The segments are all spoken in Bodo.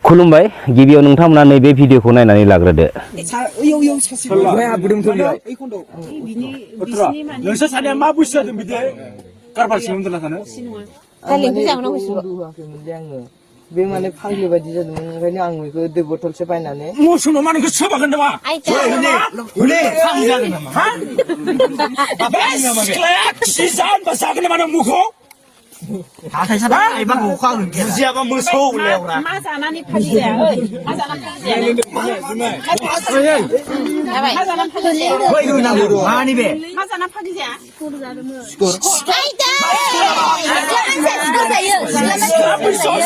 खुलुमबाय गिबियाव नोंथांमोना नैबे भिडिअखौ नायनानै लाग्रोदो नोंसोर सानैया मा बुस्थु जादों बिदि कारबार सिङाव दोनना थानो बे माने फाग्लि बायदि जादोंमोन ओंखायनो आं बेखौ दै बथलसो बायनानै मोसौनाव मा नोंखौ सोबागोन नामा हले फाग्लि जादों नामा हा सिख्लाया खि जागोन नामा नों मुखौ हाथाय साबा एबा मुखौ आं बुजियाबा मोसौ लेवरा मा जानानै फाग्लि जाया ओइ मा जानानै फाग्लि जाया मा जानानै फाग्लि जाया मानि बे मा जानानै फाग्लि जाया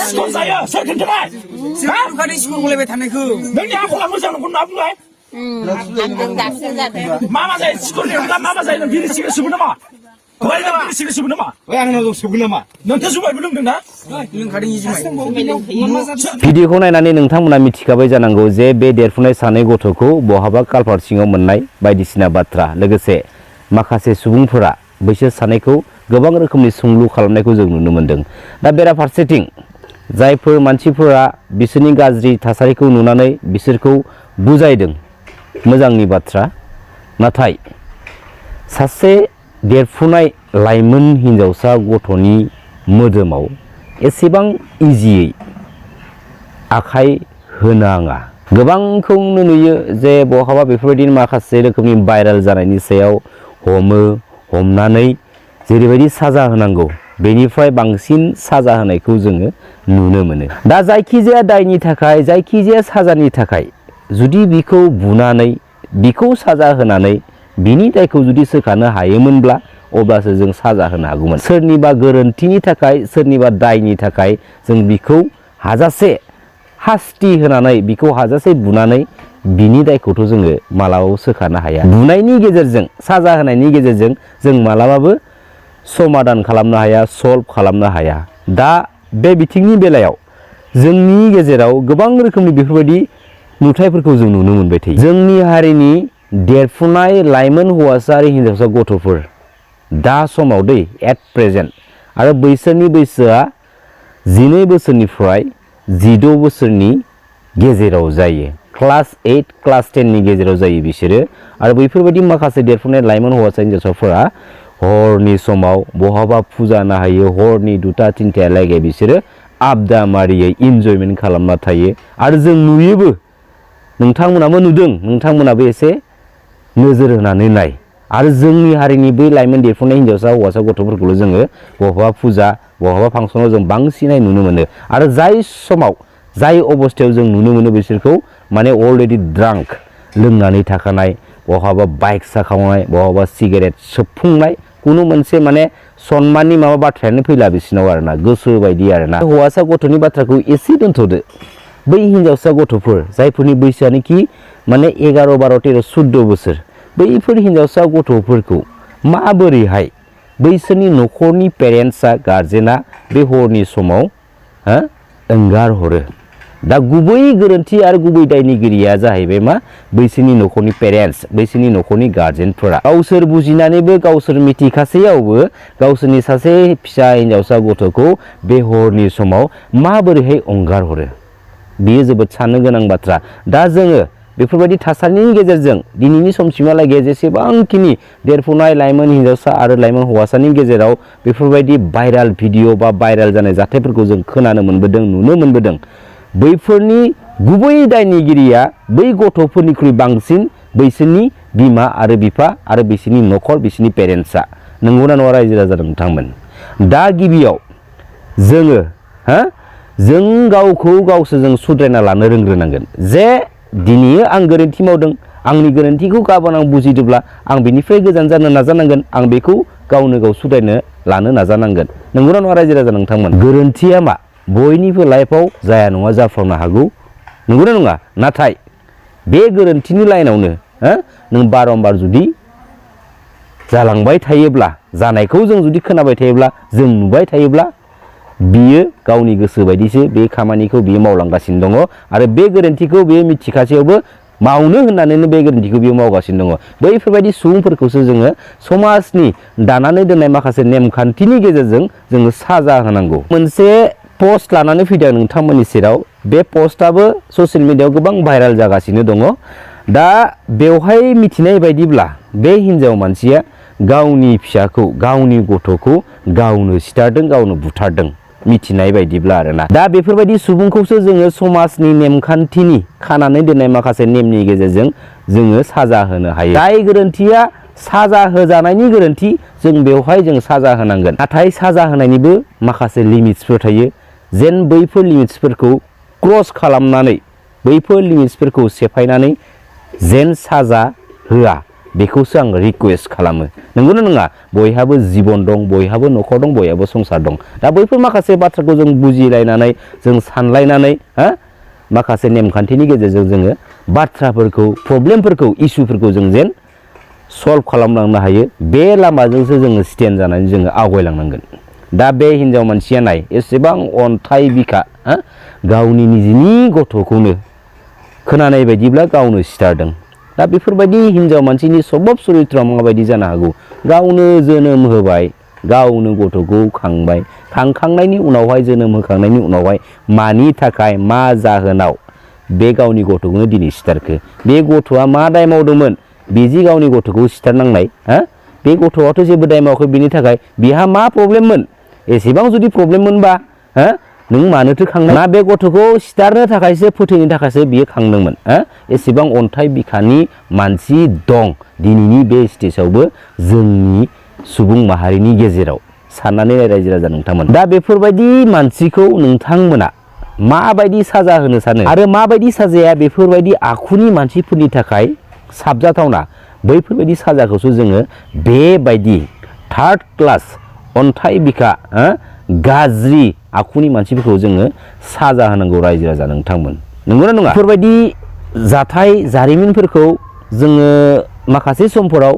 स्कर जायो सोर खोन्थाबाय खालि स्कुल गलायबाय थानायखौ नोंनि आखला मोजां नंगौ होनना बुंबाय मा जायो स्कुलनि अनगा मा जायो नों बिरि सिगारेट सोबो नामा भिडिअखौ नायनानै नोंथांमोना मिथिखाबाय जानांगौ जे बे देरफुनाय सानै गथ'खौ बहाबा कालभार्ट सिङाव मोननाय बायदिसिना बाथ्रा लोगोसे माखासे सुबुंफोरा बैसोर सानैखौ गोबां रोखोमनि सोंलु खालामनायखौ जों नुनो मोनदों। दा बेराफारसेथिं जायफोर मानसिफोरा बिसोरनि गाज्रि थासारिखौ नुनानै बिसोरखौ बुजायदों मोजांनि बाथ्रा, नाथाय सासे देरफुनाय लाइमोन हिनजावसा गथ'नि मोदोमाव एसेबां इजियै आखाइ होनाङा। गोबांखौनो नुयो जे बहाबा बेफोरबायदिनो माखासे रोखोमनि भाइराल जानायनि सायाव हमनानै जेरैबायदि साजा होनांगौ बेनिफ्राय बांसिन साजा होनायखौ जोङो नुनो मोनो। दा जायखिजाया दायनि थाखाय जायखिजाया साजानि थाखाय जुदि बिखौ बुनानै बिखौ साजा होनानै बिनि दायखौ जुदि सोखानो हायोमोनब्ला अब्लासो जों साजा होनो हागौमोन। सोरनिबा गोरोन्थिनि थाखाय सोरनिबा दायनि थाखाय जों बिखौ हाजासे हास्ति होनानै बिखौ हाजासे बुनानै बिनि दायखौथ' जोङो मालाबाबो सोखानो हाया। बुनायनि गेजेरजों साजा होनायनि गेजेरजों जों मालाबाबो समाधान खालामनो हाया, सल्भ खालामनो हाया। दा बे बिथिंनि बेलायाव जोंनि गेजेराव गोबां रोखोमनि बेफोरबायदि नुथायफोरखौ जों नुनो मोनबाय थायो। जोंनि हारिनि देरफुनाय लाइमोन हौवासा आरो हिनजावसा गथ'फोर दा समाव एट प्रेजेन्ट आरो बैसोरनि बैसोआ 12 बोसोरनिफ्राय 16 बोसोरनि गेजेराव जायो। क्लास 8 क्लास 10 नि गेजेराव जायो बिसोरो। आरो बैफोरबायदि माखासे देरफुनाय लाइमोन हौवासा हिनजावसाफोरा हरनि समाव बहाबा फुजा नाहैयो, हरनि 2-3 बिसोरो आबदा मारियै इन्जयमेन्ट खालामना थायो। आरो जों नुयोबो, नोंथांमोनाबो नुदों, नोंथांमोनाबो एसे नोजोर होनानै नाय। आरो जोंनि हारिनि बै लाइमोन देरफुनाय हिनजावसा हौवासा गथ'फोरखौल' जोङो बहाबा फुजा बहाबा फांसनाव जों बांसिनै नुनो मोनो। आरो जाय समाव जाय अबस्थायाव जों नुनो मोनो बिसोरखौ माने अलरेडि ड्रांक लोंनानै थाखानाय, बहाबा बाइक साखावनाय, बहाबा सिगारेट सोबफुंनाय, खुनु मोनसे माने सनमाननि माबा बाथ्रायानो फैला बिसिनाव आरोना, गोसो बायदि आरोना। हौवासा गथ'नि बाथ्राखौ एसे दोनथ'दो। बै हिनजावसा गथ'फोर जायफोरनि बैसोआनोखि माने 11, 12, 13, 14 बोसोर, बैफोर हिनजावसा गथ'फोरखौ माबोरैहाय बैसोरनि न'खरनि पेरेन्टसा गार्जेना बे हरनि समाव एंगार हरो। दा गुबै गोरोन्थि आरो गुबै दायनिगिरिया जाहैबाय मा? बैसोरनि न'खरनि पेरेन्टस, बैसोरनि न'खरनि गार्जेनफोरा। गावसोर बुजिनानैबो गावसोर मिथिखासेयावबो गावसोरनि सासे फिसा हिनजावसा गथ'खौ बे हरनि समाव माबोरैहाय एंगार हरो, बेयो जोबोद साननो गोनां बाथ्रा। दा जोङो बेफोरबायदि थासारिनि गेजेरजों दिनैनि समसिमहालागै जेसेबांखिनि देरफुनाय लाइमोन हिनजावसा आरो लाइमोन हौवासानि गेजेराव बेफोरबायदि भाइराल भिडिअ' बा भाइराल जानाय जाथायफोरखौ जों खोनानो मोनबोदों, नुनो मोनबोदों। बैफोरनि गुबै दायनिगिरिया बै गथ'फोरनिख्रुइ बांसिन बैसोरनि बिमा आरो बिफा आरो बिसोरनि न'खर, बिसोरनि पेरेन्टसा। नंगौना नङा रायजो राजा नोंथांमोन? दा गिबियाव जोङो जों गावखौ गावसोरजों सुद्रायना लानो रोंग्रोनांगोन जे दिनै आं गोरोन्थि मावदों, आंनि गोरोन्थिखौ गाबोन आं बुजिदोंब्ला आं बेनिफ्राय गोजान जानो नाजानांगोन, आं बेखौ गावनो गाव सुद्रायनो लानो नाजानांगोन। नंगौना नङा रायजो राजा नोंथांमोन? गोरोन्थिया मा? बयनिबो लाइफआव जाया नङा जाफ्लांनो हागौ, नंगौना नङा? नाथाय बे गोरोन्थिनि लाइनावनो नों बारम्बार जुदि जालांबाय थायोब्ला, जानायखौ जों जुदि खोनाबाय थायोब्ला, जों नुबाय थायोब्ला, बियो गावनि गोसो बायदिसो बे खामानिखौ बियो मावलांगासिनो दङ। आरो बे गोरोन्थिखौ बियो मिथिखासेयावबो मावनो होननानैनो बे गोरोन्थिखौ बियो मावगासिनो दङ। बैफोरबायदि सुबुंफोरखौसो जोङो समाजनि दानानै दोननाय माखासे नेमखान्थिनि गेजेरजों जोङो साजा होनांगौ। मोनसे पस्ट लानानै फैदों नोंथांमोननि सेराव बे पस्टआबो ससियेल मिडियायाव गोबां भाइराल जागासिनो दङ दा बेवहाय मिथिनाय बायदिब्ला बे हिनजाव मानसिया गावनि फिसाखौ गावनि गथ'खौ गावनो सिथारदों गावनो बुथारदों मिथिनाय बायदिब्ला आरोना दा बेफोरबायदि सुबुंखौसो जोङो समाजनि नेमखान्थिनि खानानै दोननाय माखासे नेमनि गेजेरजों जोङो साजा होनो हायो जाय गोरोन्थिया साजा होजानायनि गोरोन्थि जों बेवहाय जों साजा होनांगोन नाथाय साजा होनायनिबो माखासे लिमिट्सफोर थायो जेन बैफोर लिमिट्सफोरखौ क्रस खालामनानै बैफोर लिमिट्सफोरखौ सेफायनानै जेन साजा होआ बेखौसो आं रिक्वेस्ट खालामो नंगौना नङा बयहाबो जीबन दं बयहाबो न'खर दं बयहाबो संसार दं दा बैफोर माखासे बाथ्राखौ जों बुजिलायनानै जों सानलायनानै माखासे नेमखान्थिनि गेजेरजों जोङो बाथ्राफोरखौ प्रब्लेमफोरखौ इसुफोरखौ जों जेन सल्भ खालामलांनो हायो बे लामाजोंसो जोङो स्टेन्ड जानानै जोङो आवगायलांनांगोन दा बे हिनजाव मानसिया नाय एसेबां अन्थाइ बिखा गावनि निजिनि गथ'खौनो खोनानाय बायदिब्ला गावनो सिथारदों दा बेफोरबायदि हिनजाव मानसिनि सबब चरित्रआ माबायदि जानो हागौ गावनो जोनोम होबाय गावनो गथ'खौ खांबाय खांखांनायनि उनावहाय जोनोम होखांनायनि उनावहाय मानि थाखाय मा जाहोनाव बे गावनि गथ'खौनो दिनै सिथारखो बे गथ'आ मा दाय मावदोंमोन बिदि गावनि गथ'खौ सिथारनांनाय बे गथ'आथ' जेबो दाय मावाखै बिनि थाखाय बिहा मा प्रब्लेममोन एसेबां जुदि प्रब्लेममोनबा नों मानोथो खांनाय ना बे गथ'खौ सिथारनो थाखायसो फोथैनो थाखायसो बियो खांदोंमोन एसेबां अन्थाइ बिखानि मानसि दं दिनैनि बे स्टेजावबो जोंनि सुबुं माहारिनि गेजेराव साननानै रायजो राजा नोंथांमोन दा बेफोरबायदि मानसिखौ नोंथांमोना माबायदि साजा होनो सानो आरो माबायदि साजाया बेफोरबायदि आखुनि मानसिफोरनि थाखाय साबजाथावना बैफोरबायदि साजाखौसो जोङो बेबायदि थार्ड क्लास अन्थाइ बिखा गाज्रि आखुनि मानसिफोरखौ जोङो साजा होनांगौ रायजो राजा नोंथांमोन नंगौना नङा बेफोरबायदि जाथाय जारिमिनफोरखौ जोङो माखासे समफोराव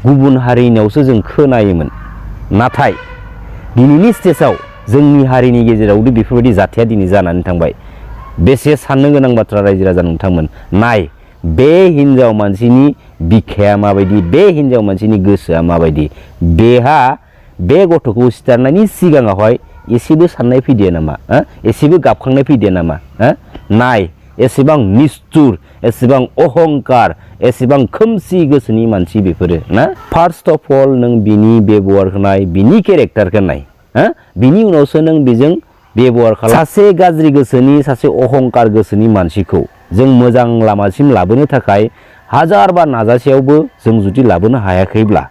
गुबुन हारिनियावसो जों खोनायोमोन नाथाय दिनैनि स्टेजाव जोंनि हारिनि गेजेरावदि बेफोरबायदि जाथाया दिनै जानानै थांबाय बेसे साननो गोनां बाथ्रा रायजो राजा नोंथांमोन नाय बे हिनजाव मानसिनि बिखाया माबायदि बे हिनजाव मानसिनि गोसोआ माबायदि बेहा बे गथ'खौ सिथारनायनि सिगाङावहाय एसेबो साननाय फैदिया नामा एसेबो गाबखांनाय फैदिया नामा नाय एसेबां निस्थुर एसेबां अहंकार एसेबां खोमसि गोसोनि मानसि बेफोरो ना फार्स्ट अफ अल नों बिनि बेबहार होनाय बिनि केरेक्टारखौ नाय बिनि उनावसो नों बेजों बेबहार खालाम सासे गाज्रि गोसोनि सासे अहंकार गोसोनि मानसिखौ जों मोजां लामासिम लाबोनो थाखाय हाजार बा नाजासेयावबो जों जुदि लाबोनो हायाखैब्ला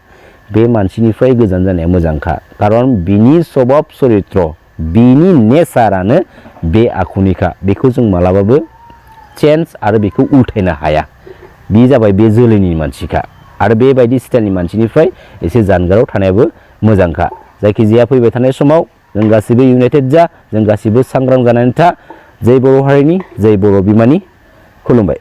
बे मानसिनिफ्राय गोजान जानाया मोजांखा खारन बिनि सबब चरित्र बिनि नेचारानो बे आखुनिखा बेखौ जों मालाबाबो चेन्ज आरो बेखौ उल्थायनो हाया बे जाबाय बे जोलैनि मानसिखा आरो बेबायदि स्टाइलनि मानसिनिफ्राय एसे जानगाराव थानायाबो मोजांखा जायखिजाया फैबाय थानाय समाव जों गासिबो इउनाइटेड जा जों गासिबो सांग्रां जानानै था जै बर' हारिनि जै बर' बिमानि खुलुमबाय।